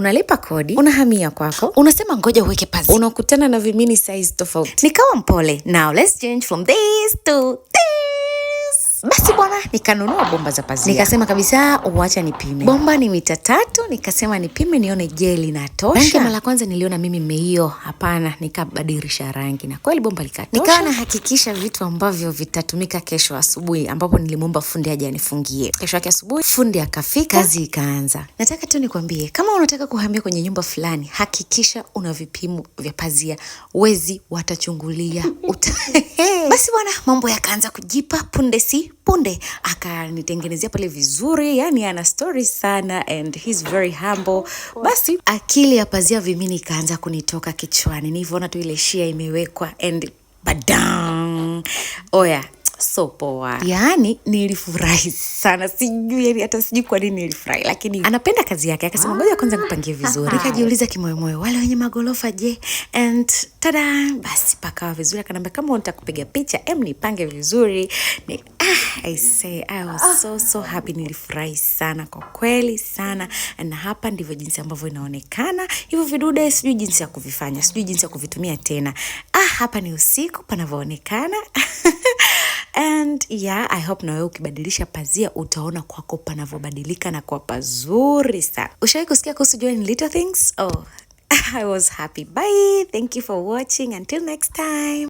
Unalipa kodi, unahamia kwako, unasema ngoja uweke pazia, unakutana na vimini size tofauti. Nikawa mpole, now let's change from this to this. Basi bwana, nikanunua bomba za pazia, nikasema kabisa uacha nipime. Bomba ni mita 3, nikasema nipime nione je linatosha. Rangi mara kwanza niliona mimi meio, hapana, nikabadilisha rangi na kweli bomba likatosha. Nikawa nahakikisha vitu ambavyo vitatumika kesho asubuhi, ambapo nilimwomba fundi aje anifungie. Kesho yake asubuhi fundi akafika, kazi ikaanza. Nataka tu nikwambie, kama unataka kuhamia kwenye nyumba fulani, hakikisha una vipimo vya pazia, wezi watachungulia. Basi bwana, mambo yakaanza kujipa punde si punde, akanitengenezea pale vizuri, yani ana story sana and he's very humble. Basi akili ya pazia vimini ikaanza kunitoka kichwani, nilivyoona tu ile sheer imewekwa and badang, oya, so poa. Yaani nilifurahi sana, sijui yani hata sijui kwa nini nilifurahi, lakini anapenda kazi yake. Akasema ngoja kwanza nipangie vizuri. Nikajiuliza kimoyomoyo, wale wenye magorofa je? And tada, basi pakawa vizuri. Akanambia kama unataka kupiga picha, em nipange vizuri. I say I was so so happy, nilifurahi sana kwa kweli sana. Na hapa ndivyo jinsi ambavyo inaonekana. Hivyo vidude sijui jinsi ya kuvifanya, sijui jinsi ya kuvitumia tena. Hapa ni usiku panavyoonekana. And yeah, I hope na wewe ukibadilisha pazia utaona kwako panavyobadilika na kwa pazuri sana. Ushawahi kusikia kuhusu Joy in Little Things? Oh, I was happy. Bye. Thank you for watching. Until next time.